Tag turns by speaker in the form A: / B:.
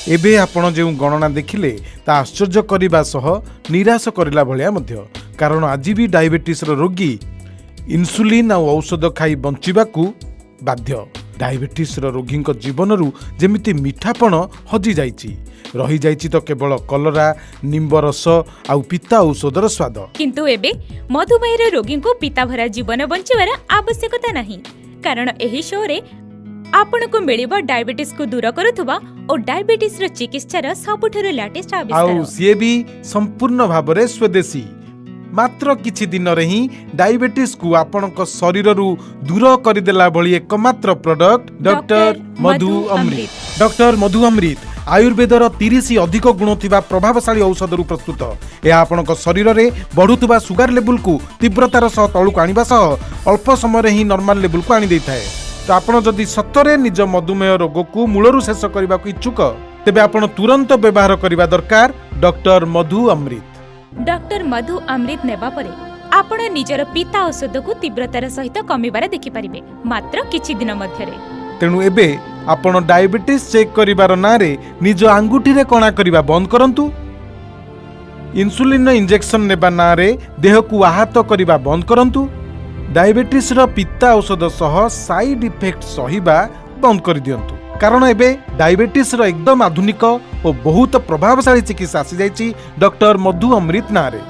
A: ଏବେ ଆପଣ ଯେଉଁ ଗଣନା ଦେଖିଲେ, ତା ଆଶ୍ଚର୍ଯ୍ୟ କରିବା ସହ ନିରାଶ କରିଲା ଭଳିଆ ମଧ୍ୟ। କାରଣ ଆଜି ବି ଡାଇବେଟିସ୍ର ରୋଗୀ ଇନ୍ସୁଲିନ୍ ଆଉ ଔଷଧ ଖାଇ ବଞ୍ଚିବାକୁ ବାଧ୍ୟ। ଡାଇବେଟିସ୍ର ରୋଗୀଙ୍କ ଜୀବନରୁ ଯେମିତି ମିଠାପଣ ହଜିଯାଇଛି। ରହିଯାଇଛି ତ କେବଳ କଲରା, ନିମ୍ବ ରସ ଆଉ ପିତା ଔଷଧର ସ୍ୱାଦ।
B: କିନ୍ତୁ ଏବେ ମଧୁମେହର ରୋଗୀଙ୍କୁ ପିତାଭରା ଜୀବନ ବଞ୍ଚିବାର ଆବଶ୍ୟକତା ନାହିଁ, କାରଣ ଏହି ଶୋରେ ଆପଣଙ୍କୁ ମିଳିବ ଡାଇବେଟିସ୍କୁ ଦୂର କରୁଥିବା ଓ ଡାଇବେଟିସ୍ର ଚିକିତ୍ସାର ସବୁଠାରୁ ଲାଟେଷ୍ଟ
A: ଆଉ
B: ଆବିଷ୍କାର।
A: ସିଏ ବି ସମ୍ପୂର୍ଣ୍ଣ ଭାବରେ ସ୍ୱଦେଶୀ। ମାତ୍ର କିଛି ଦିନରେ ହିଁ ଡାଇବେଟିସ୍କୁ ଆପଣଙ୍କ ଶରୀରରୁ ଦୂର କରିଦେଲା ଭଳି ଏକମାତ୍ର ପ୍ରଡକ୍ଟ ଡକ୍ଟର ମଧୁ ଅମୃତ। ଡକ୍ଟର ମଧୁ ଅମୃତ ଆୟୁର୍ବେଦର 30 ଅଧିକ ଗୁଣ ଥିବା ପ୍ରଭାବଶାଳୀ ଔଷଧରୁ ପ୍ରସ୍ତୁତ। ଏହା ଆପଣଙ୍କ ଶରୀରରେ ବଢ଼ୁଥିବା ସୁଗାର ଲେବୁଲକୁ ତୀବ୍ରତାର ସହ ତଳକୁ ଆଣିବା ସହ ଅଳ୍ପ ସମୟରେ ହିଁ ନର୍ମାଲ ଲେବୁଲକୁ ଆଣିଦେଇଥାଏ। ତ ଆପଣ ଯଦି ସତରେ ନିଜ ମଧୁମେହ ରୋଗକୁ ମୂଳରୁ ଶେଷ କରିବାକୁ ଇଚ୍ଛୁକ, ତେବେ ଆପଣ ତୁରନ୍ତ ବ୍ୟବହାର କରିବା ଦରକାର ଡକ୍ଟର ମଧୁ ଅମୃତ।
B: ଡକ୍ଟର ମଧୁ ଅମୃତ ନେବା ପରେ ଆପଣ ନିଜର ପିତା ଔଷଧକୁ ତୀବ୍ରତାର ସହିତ କମିବାର ଦେଖିପାରିବେ ମାତ୍ର କିଛି ଦିନ ମଧ୍ୟରେ।
A: ତେଣୁ ଏବେ ଆପଣ ଡାଇବେଟିସ୍ ଚେକ୍ କରିବାର ନାଁରେ ନିଜ ଆଙ୍ଗୁଠିରେ କଣା କରିବା ବନ୍ଦ କରନ୍ତୁ। ଇନ୍ସୁଲିନ୍ର ଇଞ୍ଜେକ୍ସନ୍ ନେବା ନାଁରେ ଦେହକୁ ଆହତ କରିବା ବନ୍ଦ କରନ୍ତୁ। ଡାଇବେଟିସ୍ର ପିତା ଔଷଧ ସହ ସାଇଡ୍ ଇଫେକ୍ଟ ସହିବା ବନ୍ଦ କରିଦିଅନ୍ତୁ। କାରଣ ଏବେ ଡାଇବେଟିସ୍ର ଏକଦମ ଆଧୁନିକ ଓ ବହୁତ ପ୍ରଭାବଶାଳୀ ଚିକିତ୍ସା ଆସିଯାଇଛି ଡକ୍ଟର ମଧୁ ଅମୃତ ନାଁରେ।